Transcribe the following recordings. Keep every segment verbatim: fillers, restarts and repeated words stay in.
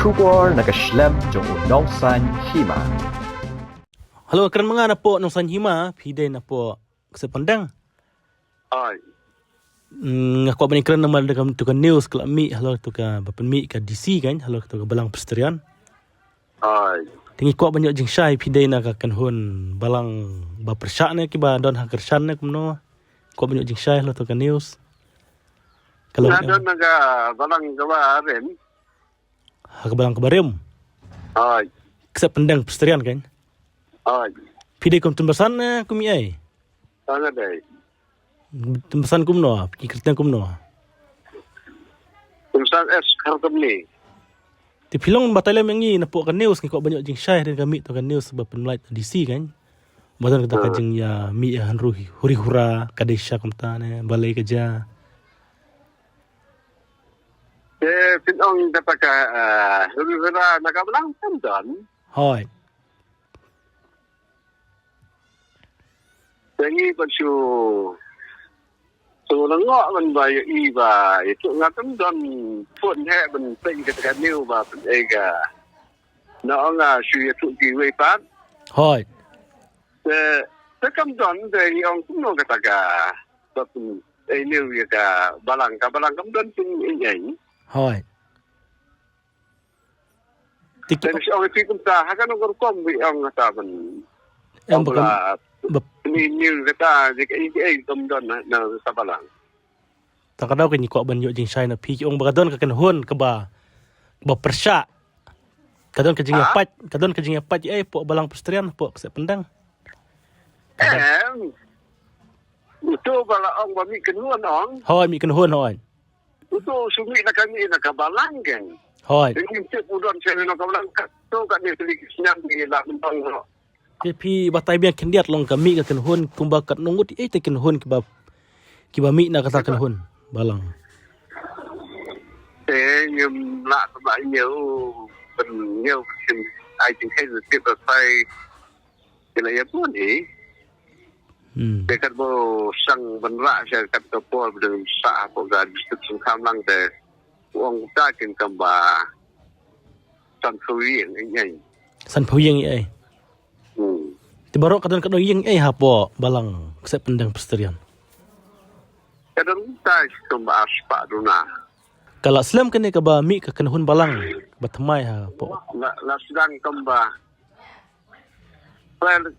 Khubor na ka shlem jong u Nongsaiñ Hima. Hello, kren ma nga napoh Nongsaiñ Hima, phi dei napoh Ksepyndeng. Ai. Mm, nga kwah ban ïakren namar da ka, tu ka news ka la mih, hello, tu ka ba pynmih ka D C kan, hello, tu ka Balang Presbyterian. Ai. Te ngi kwah ban ïoh jingshai, phi dei na ka kynhun balang ba pyrshah ne kiba don ha kyrshan ne kumno. Kwah ban ïoh jingshai, hello, tu ka news. Ka la don na ka balang kaba rim. Ha ka balang kaba rim. Ai. Ksepyndeng Presbyterian kan. Ai. Phi dei kum tymbasan ne kum i ai. Tang dei. Tymbasan kumno, ki kyrteng kumno. Tymbasan S Kharkamni. Te phi long batai lem ïa ngi napoh ka news, ngi kwah ban ïoh jingshai hadien ka mih tu ka news ba pynmlait D C kan. Ba don kata ka jingïamih ïa hynriew huri hura, ka dei sha kumta ne balei ka jia. Te phin ong kata ka, eh, huri hura na ka balang kan don. Hoi. Te ngi ban shu, shu lyngngoh ban ba ïohi ba ïathuh, nga kam don phone heh ban peit kata ka news ba peit ka. Na ong nga shu ïathuh kiwei pat. Hoi. Te, te kam don te ngi ong kumno kata ka. Ba peit news ïa ka balang, ka balang kam don pynïeng. Hoi. Te ki ong phi kumta, ha kano ka rukom phi ong kata ban. Em, ba kam, ba pynïeng kata, je ka ei, ei kam don na, na ka balang. Ta ka daw ka ngi kwah ban ïoh jingshai na phi, ki ong ba ka don ka kynhun kaba, ba pyrshah. Ka don ka jingïapait, ka don ka jingïapait ei, poh Balang Presbyterian, poh Ksepyndeng. Em. Uto ba la ong ba mih kynhun ong. Hoi, mih kynhun hoi. Uto u shu mih na ka, mih na ka balang kan. Hoi. Te ngim tip u don sha na ka balang kat. To kat ne kali ki snem ki la mentong ho. Te phi batai biang khyndiat long ka mih ka kynhun kumba katno ngut ei te kynhun kiba, kiba mih na kata kynhun balang. Te ngim lah ba ñiew, ban ñiew kin ai jingkheiñ tip ba sai. Ki la ïa bun hi. Hmm. Te kat ba u shang ban rah sha kat ka por ba dang sah hapoh ka district Sungkham lang te u ong ta kin kam ba sanphew ïing ei ei. Sanphew ïing ei ei. Hmm. Te baroh ka don katno ïing ei ei hapoh balang Ksepyndeng Presbyterian. Ka don ta kum ba arspah duna. Ka la slem kane kaba mih ka kynhun balang ba thymmai hapoh. La, la sdang kum ba Well,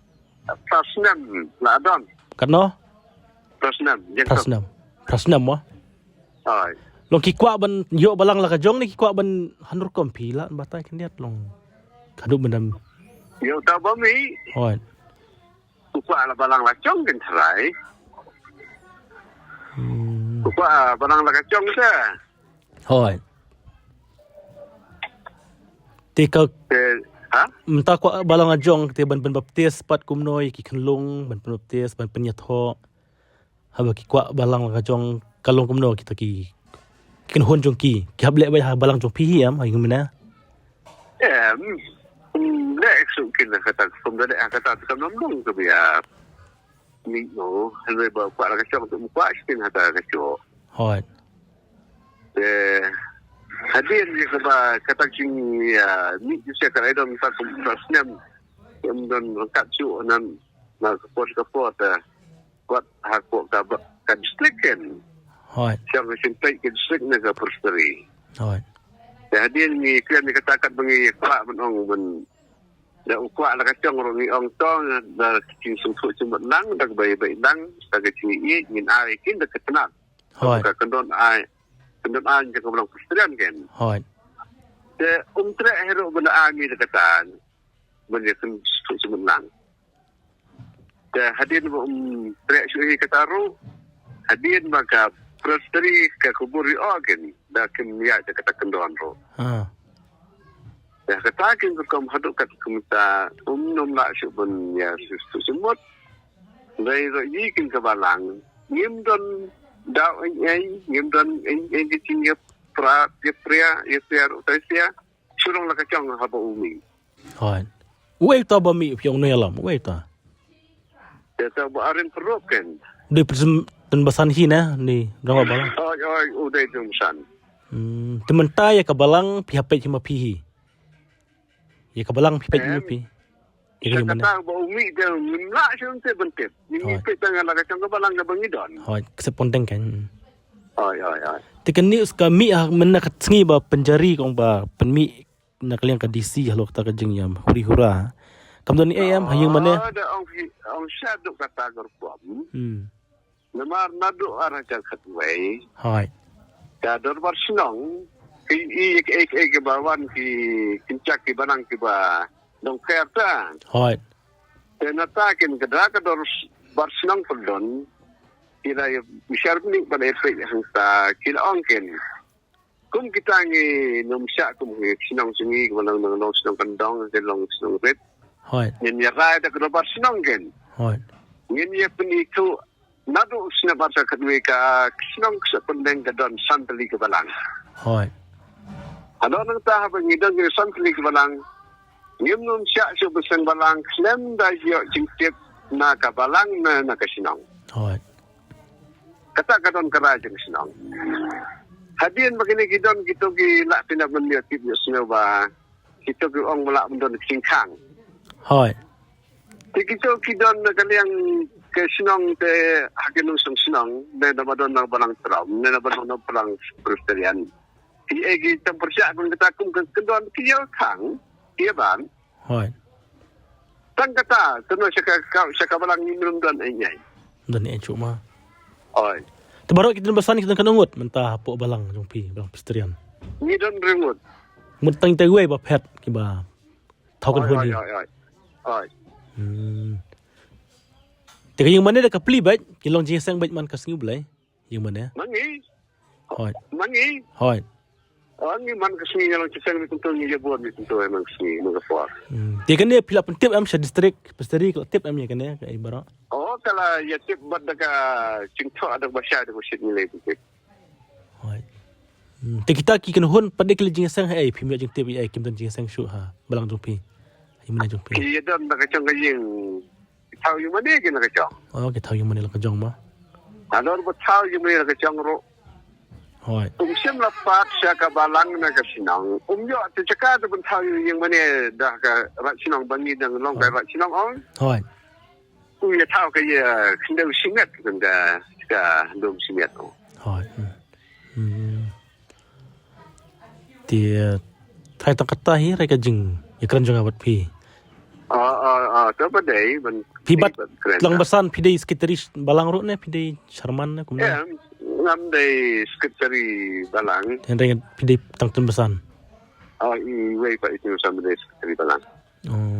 phra snem la don. Katno? Phra snem, jeng phra snem. Phra snem mo? Ai. Long ki kwah ban ïoh balang la ka jong ne ki kwah ban hynriew kum phi la batai khyndiat long. Ka duk bendam. Ïoh ta ba mih. Hoi. Ku kwah la balang la jong kin tharai. Hmm. Ku kwah balang la ka jong te. Hoi. Te ka, te, ha? Mynta kwah balang la jong te ban pynbaptis pat kumno ïa ki khyllung, ban pynbaptis, ban pynïathoh. Haba ki kwah balang la jong ka long kumno kita ki kynhun jong ki. Ki hap leh beit ha balang jong phi hi em, ha ïing mynne. Em, leh suk kin kata kum da leh kata kam nam long ka bia. Ni no, hynrei ba kwah la ka jong tu kwah shin kata ka jong. Hoi. Te hadien ïa kaba kata jing ïa mih ïa ka rai dong ta kum phra snem. Ym don ryngkat shuh nan na ka por ka por te wat ha ka ka district kan. Hoi. Sha ka shin peit ka district na ka Presbytery. Hoi. Te hadien ngi kren ïa kata kat ba ngi kwah ban ong ban da u kwah la ka jong ruh ngi ong tong da ka jingsngewthuh jingmut lang da ka bai bai lang da ka jingïeit ngin ai kin da ka tnat. Hoi. Ka kyndon ai, kyndon ai jong ka balang Presbyterian kan. Hoi. Te um treh hi ruh ban da ai mi da kata ban ïa kynthuh jingmut lang. Te hadien ba um treh shuh hi kata ruh hadien ba ka Presbytery ka kubur ïoh kan da kim ïaid da kata kyndon ruh. Ha. Te kata kin rukom haduh kat kumta um nym lah shuh ban ïa shu shu sumut. Dei ruh ïa kin ka balang ngim don daw eng eng, ngim don eng eng ki jingïapra ïapria ïapria ruh tai sia. Shu long la ka jong haba u mih. Hoi. Uei uta ba mih phi ong noh ïalam, uei uta? Te ta ba arin peruk kan. Dei pyrsim tun basan hi na ni rong balang. Hoi hoi u dei tun basan. Hmm, te mynta ïa ka balang phi hap peit hi ma phi hi. Ïa ka balang phi peit mynne phi. Ïa ka jingmane. Kata ba u mih te ngim lah shuh te ban tip. Ngi peit tang la ka jong ka balang kaba ngi don. Hooid, ka sep pon deng kan. Hooid, hooid, hooid. Te kane ka mih ha mynne ka sngi ba pynjari kong ba pynmih na ka liang ka D C halor kata ka jingïam huri hura. Kam don ei em ha ïing mane. Oh, da ong hi, ong sha duk kata ka rukom. Hmm. Namar naduh ar hajar khatwei. Hooid. Ka dorbar shnong ki i ek ek ek ba wan ki kynjak ki balang ki ba dong kher ta. Hooid. Te nata kin ka da ka dorbar shnong pylon. Ki da bishar ni ba da peit hangta ki la ong kin. Kum kita ngi nym shah kum ngi shnong sngi kum long long long shnong kandong ke long shnong rit. Hooid. Ngin ïa rai da ka dorbar shnong ken. Hooid. Ngin ïa pynithuh naduh shnong bar sa khatwei ka shnong ka sa pyndeng ka don san tylli ka balang. Hooid. Halor nangta haba ngi don ngi san tylli ka balang. Ngim nym shah shu bseng balang khlem da ïoh jingtip na ka balang na na ka shnong. Hooid. Kata ka don ka rai jong shnong. Hadien ba kine ki don kito ki lah pynap ban ïa tip ïa shnong ba kito ki ong ba lah ban don ki jingkhang. Hooid. Te kito ki don na ka liang ka shnong te ha ki nong shnong shnong ne da ba don na balang tram ne da ba don na balang Presbyterian. Ki ei ki tam pyrshah kun kata kum ka don ki ïa khang ki ïa ban. Hooid. Tang kata, teno sha ka, ka, sha ka balang ngim don ei ei. Don ei ei shuh ma. Oi. Te baroh ki don basan ki don kano ngut mynta hapoh balang jong phi, balang Presbyterian. Ngi don ri ngut. Mut tang te wei ba phet kiba thaw kan hun hi. Oi, oi, oi. Hmm. Te ka ïing mane da ka pli bad ki long jingseng bad man ka sngi Blei. Ïing mane? Ma ngi. Hooid. Ma ngi. Hooid. Oh, ngi man ka sngi ngi long jingïaseng mi kumto ngi ïa bor mi kumto man ka sngi man ka por. Hmm. Te kane phi la pyntip em sha district, Presbytery ka la tip em ïa kane ka ei baroh. Oh, ka la ïa tip bad da ka jingthoh da ka bashai da ka shit ngi lei pyntip. Hooid. Hmm. Te kita ki kynhun pat de ki la jingïaseng ha ei, phim ïoh jingtip ïa ei, kim don jingïaseng shuh ha balang jong phi. Ïing mane jong phi. Ki ïa don da ka jong ka ïing. Ki thaw ïing mane ki na ka jong. Oh, ki thaw ïing mane la ka jong ma. Halor ba thaw ïing mane la ka jong ruh. Hooid. Um shym la pat sha ka balang na ka shnong. Um ïoh te jaka te ban thaw ïing mane da ka rat shnong ba ngi dang long ka rat shnong ong. Hooid. Um ïa thaw ka ïa khyndew shimet ka ka dum shimet ong. Hooid. Hmm. Hmm. Te, eh, trai tang kata hi, rai ka jing, ïa kren jong nga bad phi. Ah, ah, ah, to ba dei, ban phi bad kren tlang basan, phi dei secretary balang ruh ne, phi dei chairman ne, kumne? Em, ngam dei secretary balang. Hynrei phi dei tang tun basan. Ah, i wei pa i tun basan dei secretary balang. Oh.